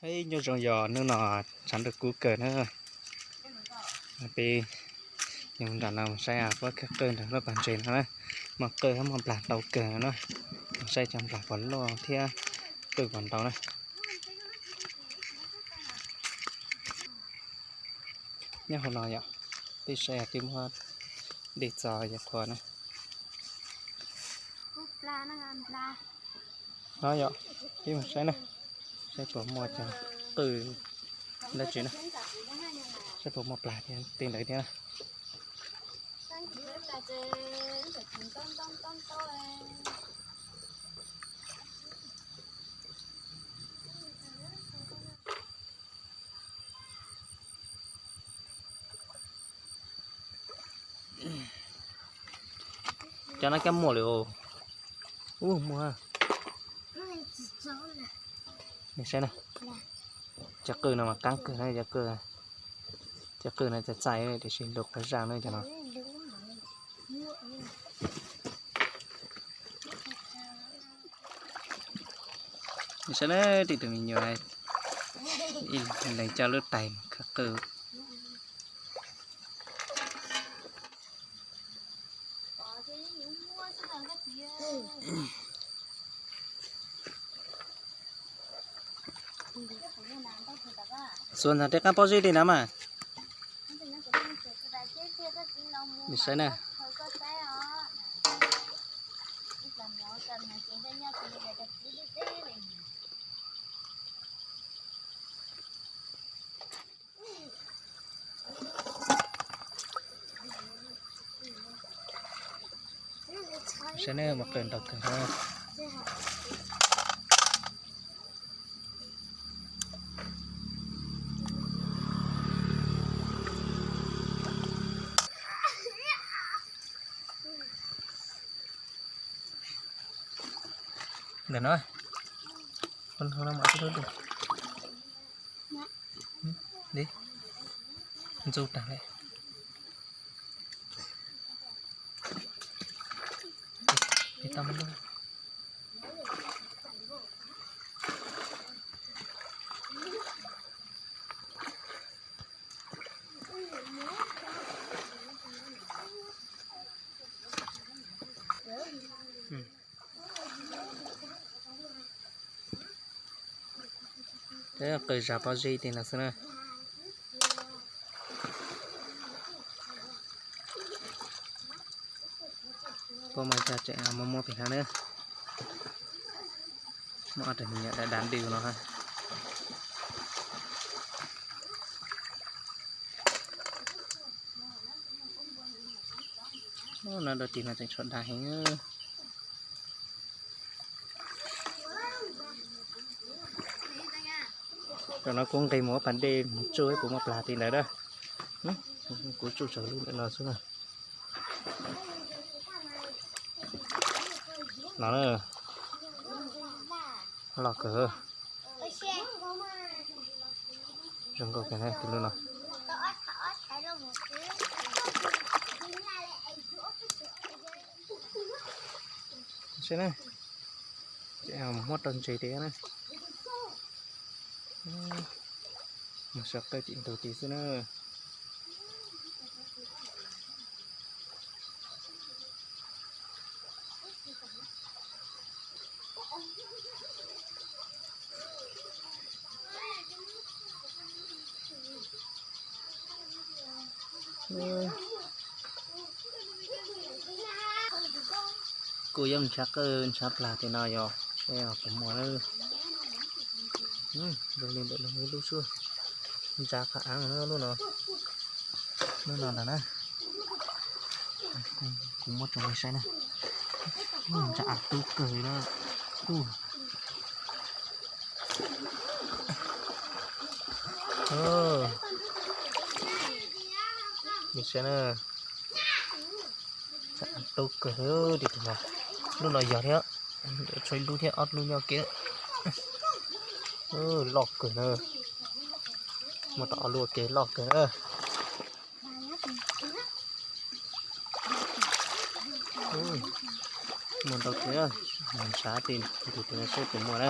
Ib nyob zoo yog hnub no tshav ntuj kub kawg na. Peb yuav nram no mus saib puab khawb qwj nram lub pas ntses no na. Muaj qwj thiab muaj nplag ntau kawg no na. Mus saib cov nplag puas loj thiab qwj puas ntau na. Nyob hauv no yom, peb saib peb muab dej txo yog qhuas na. No yom, peb mus saib na, saib puas muaj cov qwj dab tsi na, saib puas muaj plag tej ntawd thiab na. Cov no kab muaj lawm os. Ub, muaj. Saib na, cov qwj no mas qaab kawg na, cov qwj no txaij txaij tiam sis lug quas zaj na cov no. Saib na, tej tus me nyuam ib leeg coj lub tais mus khawb qwj. Xuas ntawm tej qaab pob zeb li na mas. Saib na. Saib na, muaj qwj ntau kawg na. Ntawm no, ntawm no mam li, ntxub tag li. Peb qw zas pob zeb tej no xwb na. Puab muaj cov tseem muaj muab pem no na. Muaj ob tug me nyuam dav dav ntws no ha. No dua tim no tseem tshuav dav heev. Tam no kuv nqis mus ua pas dej mus tsuj puas muaj plag tim ntawd na. Kuv tsuj tsaws lub ntawm no xwb na. No na, loj kawg. Zoo nkauj kawg na tus lub no. Saib na, muab rau ntses tiag na. Mus saib qwj tim ntug tid xwb na. Kuj yuav ntshav qwj ntshav plag tej no yog seb puas muaj na. Zoo li ntawm no ib lub xwb, ntsa qhov av lub no, lub no ntag na. Kuv muab rau nej saib na, ntsa av tub kawg li na. Saib na, ntsa av tub kawg li tus no. Lub no yog thiab, tshuav ib lub thiab, ob lub nyob kev. Loj kawg na, muaj tau ob lub ua ke loj kawg na. Muaj ntau tiag, mus ntshav tim ntug tid no seb puas muaj na.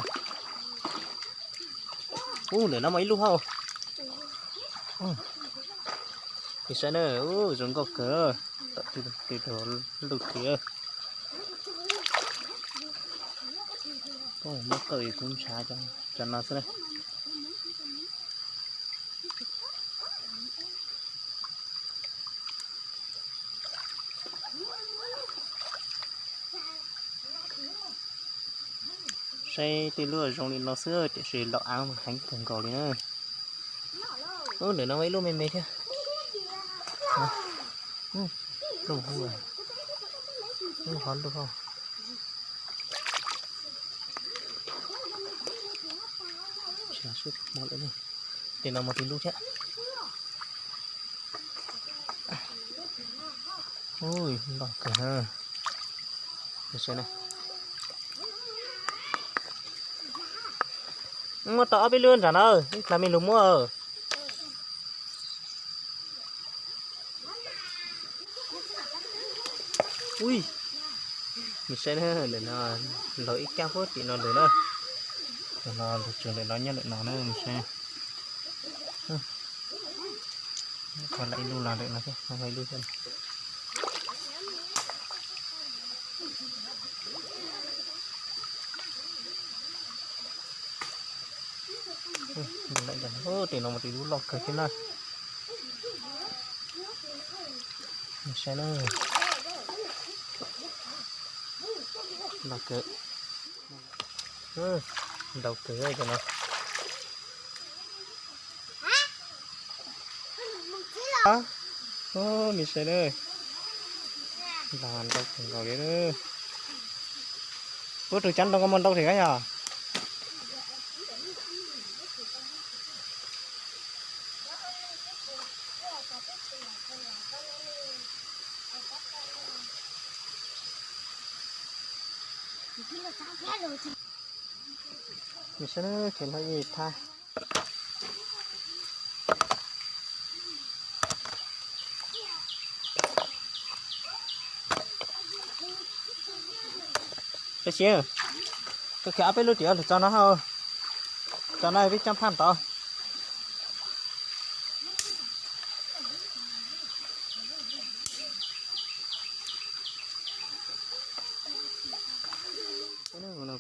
Ub, ntawm no mas ib lub hauj. Ib saib na, ub, zoo nkauj kawg, tom tw rau lub tid. Muab kawm kub ntshav cov no xwb na. Saib tej lub zoo li no xwb tiam sis lom av heev kawg nkaus li na. Ub, ntawm no ib lub me me thiab. Lub hauv, lub hauv. Tej no mas ib lub thiab. Ui, loj kawg na. Muab tau ob peb lub nram no, ib plag me lug muab. Ui, nws saib na, ntawm no laug ib kab puag tim no lawm na. Ntawm no lug tsuas ntawm no nyob ntawm no na, nws saib. Kho lawm ib lub los ntawm no thiab, kho ib lub thiab. Tim no mas tim lub loj kawg thiab na. Saib na. Loj kawg. Ntau kawg cov no. Nws saib na. Ntau kawg nkaus li. Ub, tus cab ntoo koj muaj ntau thiab yog? Nws saib na, khev hlo ib thaj. Tab sis koj khev ob peb lub tim lug tso no, tso no peb coj phaj tod.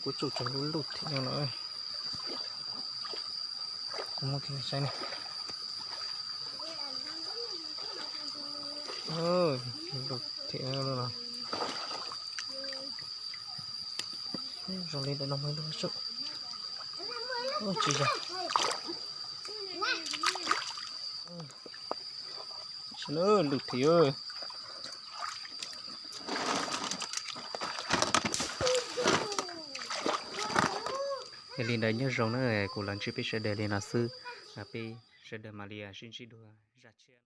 Kuv tsuj tsuag lub lub thim no los, kuv muab saib ne. Lub thim no zoo li ntawm no mas lub sub tsis yog. Lub thim. Yog li ntawd nyob zoo na, kuv los ntsib peb sawv daws li no xwb, peb sawv daws mam li sib ntsib dua zaj tshiab.